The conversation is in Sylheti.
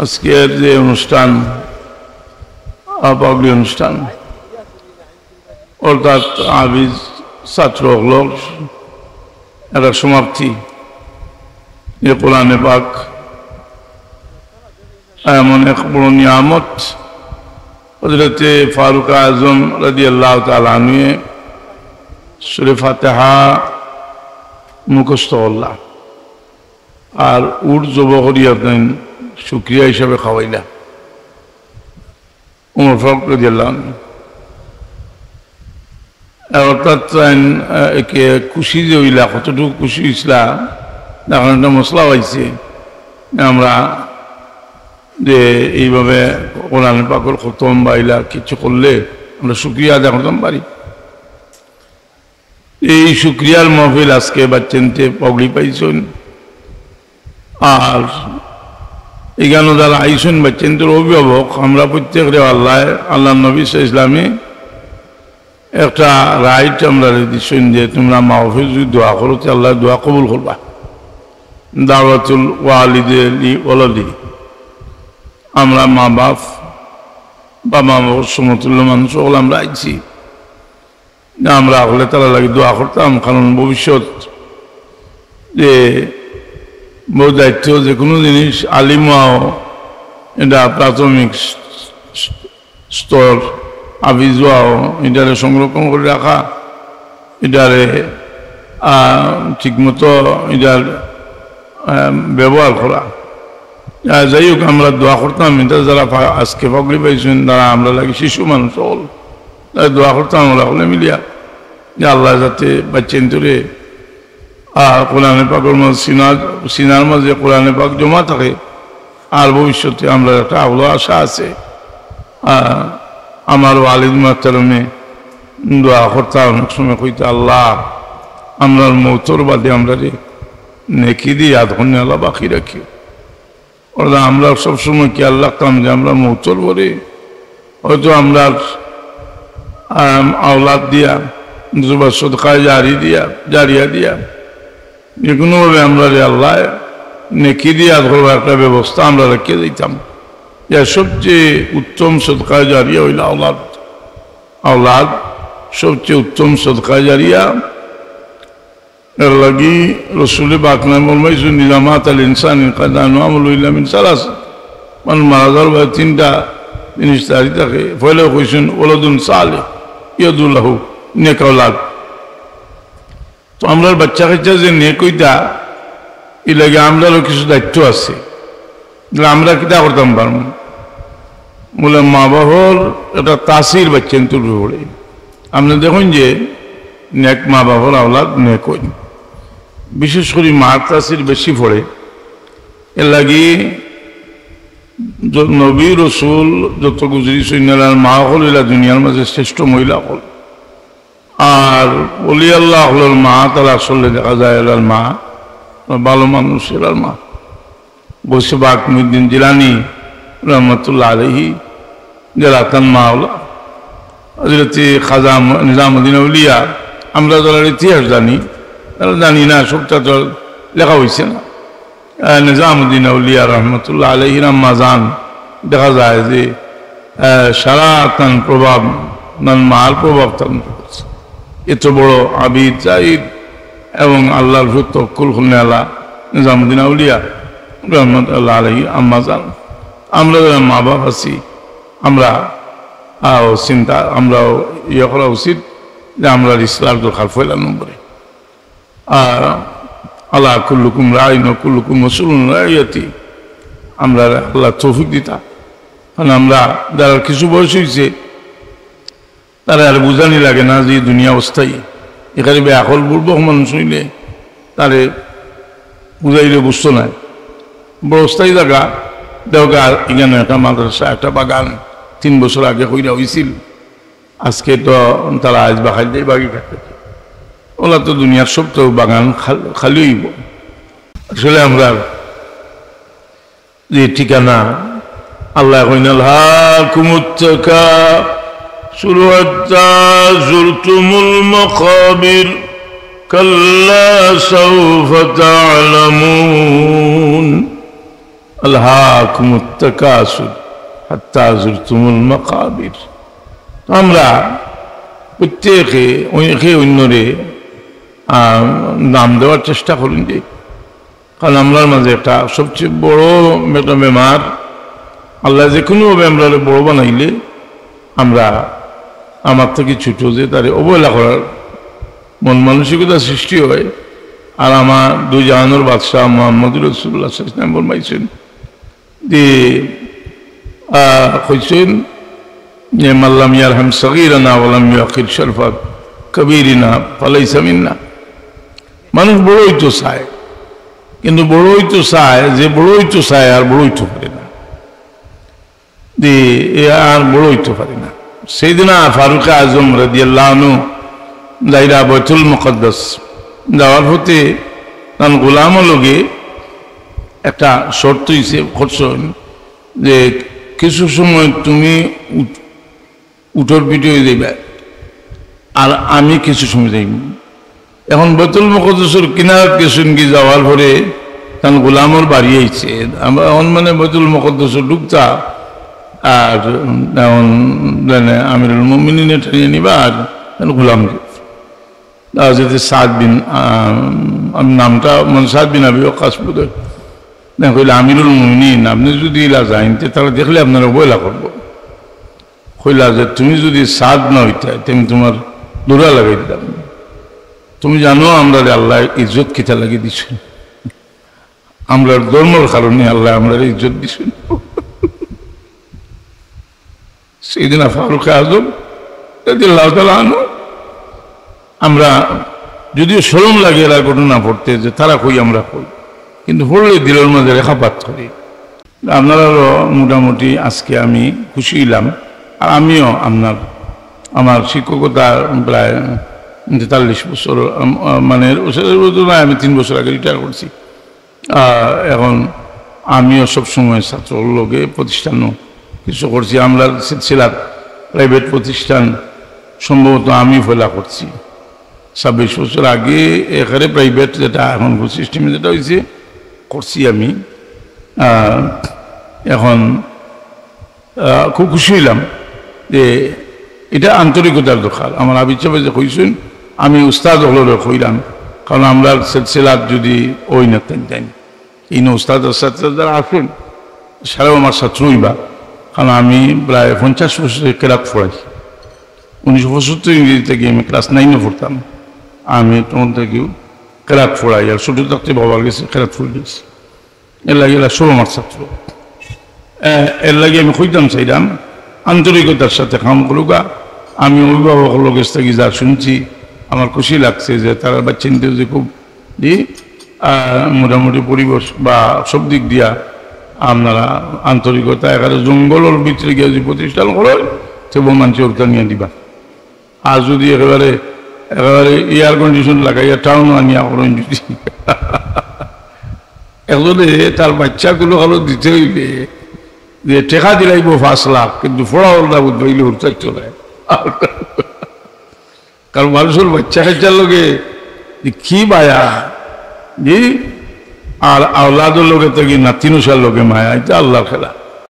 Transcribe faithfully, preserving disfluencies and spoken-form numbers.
আজকের যে অনুষ্ঠান, আহ, পাগড়ি অনুষ্ঠান, অর্থাৎ হাফিজ ছাত্র অকলর একটা সমাপ্তি, যে কোরআনে পাক এমন এক বড় নিয়ামত, হযরতে ফারুক আজম রাদিয়াল্লাহু তাআলা আনহু সূরা ফাতিহা মুখস্থ করলা। আর উট জব করিয়া তাইন শুকরিয়া হিসাবে খাওয়াইলা। উমর ফারুক রাদিয়াল্লাহু আনহু। আর অর্থাৎ তাইন, আহ, একে খুশি যে অইলা, কতটুকু খুশি অইছলা, এখন একটা মসলা অইছে। আমরা যে এইভাবে কোরআন পাকর খতম বা ইলা কিছু করলে আমরা শুকরিয়া আদায় করতাম পারি। এই শুকরিয়ার মাহফিল আজকে বাচ্চাইন্তে পাগড়ি পাইছইন। আর এখানো যারা আইছইন বাচ্চাইন্তর অভিভাবক, আমরা প্রত্যেকরে আল্লাহ, আল্লাহর নবী সাল্লাল্লাহু আলাইহি ওয়াসাল্লামে একটা right আমরারে দিছইন যে তোমরা মা বাপে যদি দোয়া করো, তে আল্লাহ দোয়া কবুল করবা। দাওয়াতুল ওয়ালিদে লি ওয়ালাদি। আমরা মা বাপ, বাবা মার সমতুল্য মানুষ অকল আমরা আইছি। যে আমরা হকলে তারার লাগি দোয়া করতাম, কারণ ভবিষ্যৎ যে বড় দায়িত্ব, যে কোনো জিনিস আলিম অওয়া, এটা প্রাথমিক স-, স-, স্তর, হাফিজ অওয়া, এটারে সংরক্ষণ করি রাখা, এটারে, আহ, ঠিকমতো এটার, আহ, ব্যবহার করা। আহ, যাই হোক, আমরা দোয়া করতাম, এটা যারা পা-, আজকে পাগড়ি পাইছইন, তারা আমরার লাগি শিশু মানুষ অকল, তারা দোয়া করতাম আমরা হকলে মিলিয়া, যে আল্লাহ যাতে বাচ্চাইন্তরে, আহ, কোরআনে পাকর মাঝে সিনার, সিনার মাঝে কোরআনে পাক জমা থাকে, আর ভবিষ্যতে আমরার একটা আলো আশা আছে। আহ, আমার ওয়ালিদ মুহতারামে দোয়া করতা, অনেক সময় কইতা, "আল্লাহ, আমরার মৌতর বাদে আমরারে নেকি দি ইয়াদ করনেওয়ালা বাকি রাখিও।" অর্থাৎ আমরা সবসময় খেয়াল রাখতাম যে আমরা মৌতর পরে হয়তো আমরার, আম, আওলাদ দিয়া, নতুবা সদকায়ে জারি দিয়া, জারিয়া দিয়া, যে কোনোভাবে আমরারে আল্লাহ নেকি দিয়া ধরবার একটা ব্যবস্থা আমরা রেখে দিতাম। যে সবচেয়ে উত্তম সদকায়ে জারিয়া অইলা আওলাদ। আওলাদ সবচেয়ে উত্তম সদকায়ে জারিয়া। এর লাগি রসুলে পাক ফরমাইছইন, "ইযা মাতাল ইনসানু ইনকাতা আমালুহু ইল্লা মিন সালাস।" মানুষ মারা যাওয়ার বাদে তিনটা জিনিস জারি থাকে। পয়লা কইছইন, "ওয়ালাদুন সালিহ ইয়াদউ লাহু", নেক আওলাদ। তো আমরার বাচ্চা কাচ্চা যে নেক অইতা, এর লাগি আমরারও কিছু দায়িত্ব আছে। তাহলে আমরা কিতা করতাম পারমু? বলে, মা বাপর একটা তাসির বাচ্চাইন্তর উপরে পড়ে। আপনে দেখইন যে নেক মা বাপর আওলাদ নেক অইন। বিশেষ করি মার তাসির বেশি পড়ে। এর লাগি য-, নবী রসুল যত গুজরিছইন, এরার মা অকল অইলা দুনিয়ার মাঝে শ্রেষ্ঠ মহিলা অকল। আর অলি আল্লাহ অকলর মা, তারা আসলে দেখা যায় এরার মা ভালো মানুষ, এরার মা। গৌসে পাক মুহিউদ্দিন জিলানী রহমতুল্লাহ আলাইহি, যারা তান মা অলা, হযরতে খাজা ম-, নিজামুদ্দিন আউলিয়া, আমরা যারা ইতিহাস জানি, তারা জানি না, সবটা তো লেখা অইছে না। আহ, নিজামুদ্দিন আউলিয়া রহমতুল্লাহ আলাইহির আম্মা জান দেখা যায় যে, আহ, সারা তান প্রভাব, তান মার প্রভাব তান উপরে পড়ছে। এত বড় আবিদ, জাহিদ এবং আল্লাহর উপর তওয়াক্কুল করনেওয়ালা নিজামুদ্দিন আউলিয়া রহমতুল্লাহ আলাইহি আম্মা জান। আমরা যারা মা বাপ আছি, আমরা, আহ, চিন্তা, আমরাও ইয়ে করা উচিত যে আমরার ইসলার দরকার পয়লা নম্বরে। আর আলা কুল্লুকুম রাইন ওয়া কুল্লুকুম মাসউলুন আন রাইয়াতি, আমরা আল্লাহ তৌফিক দিতা। কারণ আমরা যারা কিছু বয়স অইছে, তারে আর বুঝানি লাগে না যে ই দুনিয়া অস্থায়ী। এখানে বেআকল বুড়বক মানুষ অইলে তারে বুঝাইলে বুঝতো নায়। বড় অস্থায়ী জাগা, দেখো আর এখানে একটা মাদ্রাসা, একটা বাগান, তিন বছর আগে কইরা অইছিল। আজকে তো তারা আইজ বাগাইল দেই বাগি খাইতে। অলা তো দুনিয়ার সব তো বাগান খাল-, খালি অইবো। আসলে আমরার যে ঠিকানা, আল্লায় কইন, "আলহাকুমুত তাকাসুরু হাত্তা যুরতুমুল মাকাবির, কাল্লা সাউফা তা'লামুন।" আলহাকুমুত তাকাসুর হাত্তা যুরতুমুল মাকাবির। তো আমরা প্রত্যেকে অই-, একে অন্যরে, আহ, দাম দেওয়ার চেষ্টা করুন যে, কারণ আমরার মাঝে একটা সবচেয়ে বড় একটা বেমার, আল্লাহ যে কোনোভাবে আমরারে বড় বানাইলে আমরা আমার থেকে ছোট যে তারে অবহেলা করার মন মানসিকতা সৃষ্টি হয়। আর আমার দুই জাহানোর বাদশাহ মোহাম্মদুর রাসূলুল্লাহ সাল্লাল্লাহু আলাইহি ওয়াসাল্লাম ফরমাইছেন যে, আহ, কইছেন যে, "মাল্লাম ইয়ারহাম সগীরানা ওয়ালাম ইয়াকির শরফা কবীরিনা ফালাইসা মিন্না।" মানুষ বড় হইতো চায়, কিন্তু বড় হইতো চায়, যে বড় হইতো চায় আর বড় হইতো পারে না। জি, এ আর বড় হইতো পারে না। সাইয়েদনা ফারুক আজম রাদিয়াল্লাহু আনহু যাইরা বাইতুল মুকাদ্দাস, যাওয়ার পথে তান গোলামর লগে একটা শর্ত হইছে, করছেন যে কিছু সময় তুমি উঠ-, উঠর পিঠে হয়ে যাইবা, আর আমি কিছু সময় যাইব। এখন বাইতুল মুকাদ্দাসর কিনারাত গেছেন কি, যাওয়ার পরে তান গোলামর বাড়ি আইছে। আমরা এখন মানে বাইতুল মুকাদ্দাসর ঢুকতা, আর এখন মানে আমিরুল মুমিনিনে টানিয়া নিবা, আর তান গোলাম। আর যদি সাদ বিন, আহ, আমি নামটা মনে, সাদ বিন আবি ওয়াক্কাস বোধ হয়। না, কইলে, "আমিরুল মুমিনিন, আপনি যদি ইলা যাইন, তে তারা দেখলে আপনারা অবহেলা করবো।" কইলা যে, "তুমি যদি সাদ না হইতায়, তে আমি তোমার দৌড়া লাগাই দিতাম। তুমি জানো আমরারে আল্লাহ ইজ্জত কিতা লাগি দিছেন? আমরার ধর্মর কারণে আল্লাহ আমরারে ইজ্জত দিছেন।" সাইয়েদনা ফারুক আজম রাদিয়াল্লাহু তাআলা আনহু, আমরা যদিও শরম লাগে এরা ঘটনা পড়তে যে তারা কই আমরা কই, কিন্তু পড়লে দিলর মাঝে রেখাপাত করি। আপনারারও মোটামুটি আজকে আমি খুশি হইলাম। আর আমিও আপনার, আমার শিক্ষকতার প্রায় তেতাল্লিশ বছর, আম, আ, মানে, ওসব বলতে নয়, আমি তিন বছর আগে রিটায়ার করছি। আহ, এখন আমিও সবসময় ছাত্রর লগে প্রতিষ্ঠানও কিছু করছি। আমরা সিলসিলাত প্রাইভেট প্রতিষ্ঠান সম্ভবত আমি ফেলা করছি। ছাব্বিশ বছর আগে এখানে প্রাইভেট যেটা এখন সিস্টেমে যেটা হইছে, করছি আমি। আহ, এখন, আহ, খুব খুশি হইলাম যে এটা আন্তরিকতার দরকার। আমার আবিদ সাহেব যে কইছেন, আমি উস্তাদ হকলরে কইলাম, কারণ আমরা সিলসিলাত যদি ওই না তেন তেন, এই উস্তাদ আর ছাত্র যারা আছেন, সারাও আমার ছাত্র হইবা, কারণ আমি প্রায় পঞ্চাশ বছর কেরাত পড়াই। উনিশশো পঁচাত্তর ইংরেজি থেকে আমি ক্লাস নাইনে পড়তাম, আমি তখন থেকেও কেরাত পড়াই, আর ছোটো থাকতে বাবার গেছে কেরাত পড়ে গেছি। এর লাগি এরা সব আমার ছাত্র। এ, এর লাগি আমি কইতাম চাইলাম, আন্তরিকতার সাথে কাম করুকা। আমি অভিভাবক লোকের থেকে যা শুনছি, আমার খুশি লাগছে যে তারা বাচ্চা নিতে যে খুব, জি, আহ, মোটামুটি পরিবেশ বা সব দিক দিয়া আপনারা আন্তরিকতা, এখানে জঙ্গলের ভিতরে গিয়ে যদি প্রতিষ্ঠান করে, তবু মানুষের উঠা নিয়ে দিবা। আর যদি একেবারে, একেবারে এয়ার কন্ডিশন লাগাইয়া টাউন আনিয়া করেন যদি, একজনে তার বাচ্চাগুলো কারো দিতে হইবে যে টেকা দিলাইব পাঁচ লাখ, কিন্তু পড়া ওর না বুঝবে, ইলে উঠতে চলে। কারণ মানুষের বাচ্চা কাচ্চার লগে যে কি মায়া, জি, আর আওলাদর লগে তো কি নাতিনুষার লগে মায়া, এটা আল্লাহর খেলা।